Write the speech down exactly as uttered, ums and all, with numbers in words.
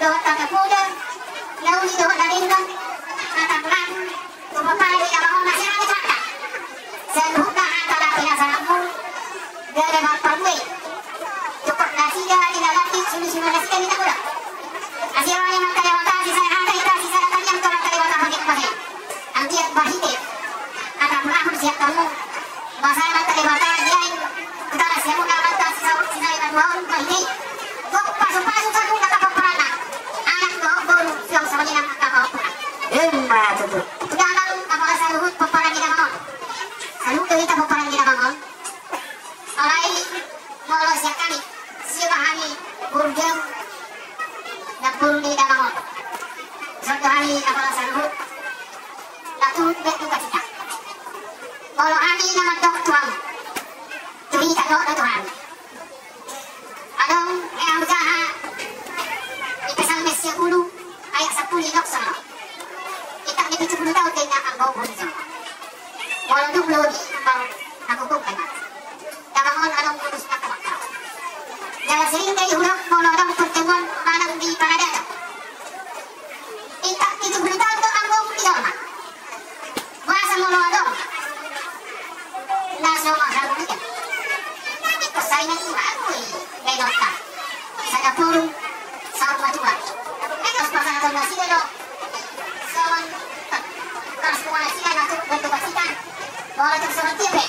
dohot hata poda, na uli dohot na denggan, na tarlumobi tu pomparan ni damang on, na sirang ni hata. Saluhutna hata na pinasahatmu, gabe marparbue. Tungkot nasida di na lambik, sulu-sulu nasida di na godang. Asi roha ni Amanta Debata, sisada hata hita, sisada tangiang tu Amanta Debata, pake pake. Anggiat marhite hata purahon sian hamu, basa Amanta Debata diain tu tano siamun na manta sisau sinai na dua on marhite i. Gok pasu-pasu saluhut angka pomparanna, anak dohot boru, suang songon i nang angka pahompu. Ima tutu. Tu damang apala saluhut pomparan ni damang on. Saluhut do hita pomparan ni damang on. Alai molo sian hami, sio ma hami burju, na burju ni damang on. Songon hami apala saluhut, na turut be dukacita. Molo hami na mandok tu hamu, tu hita dohot tu hami. Adong hea hujaha di Psalmen sia pulu ayat sampulu, didok songon on. Intak ni pitu pulu taon do inna ambaung hujolo. Molo dung lobi ambaung na gogo pe ma. Damang on adong ulos na kabangka. Jala sering do i hudok molo adong pertemuan manang di paradaton. Intak pitu pulu taon do ambaung di jolma. Boasa molo adong na so maharulian. Ingkon saringan i ma ahu i baenonta. Sada porung saur matua. Ingkon pasahaton nasida do songon, ingkon pasahaton nasida na turut be dukacita. Molo tung songon dia pe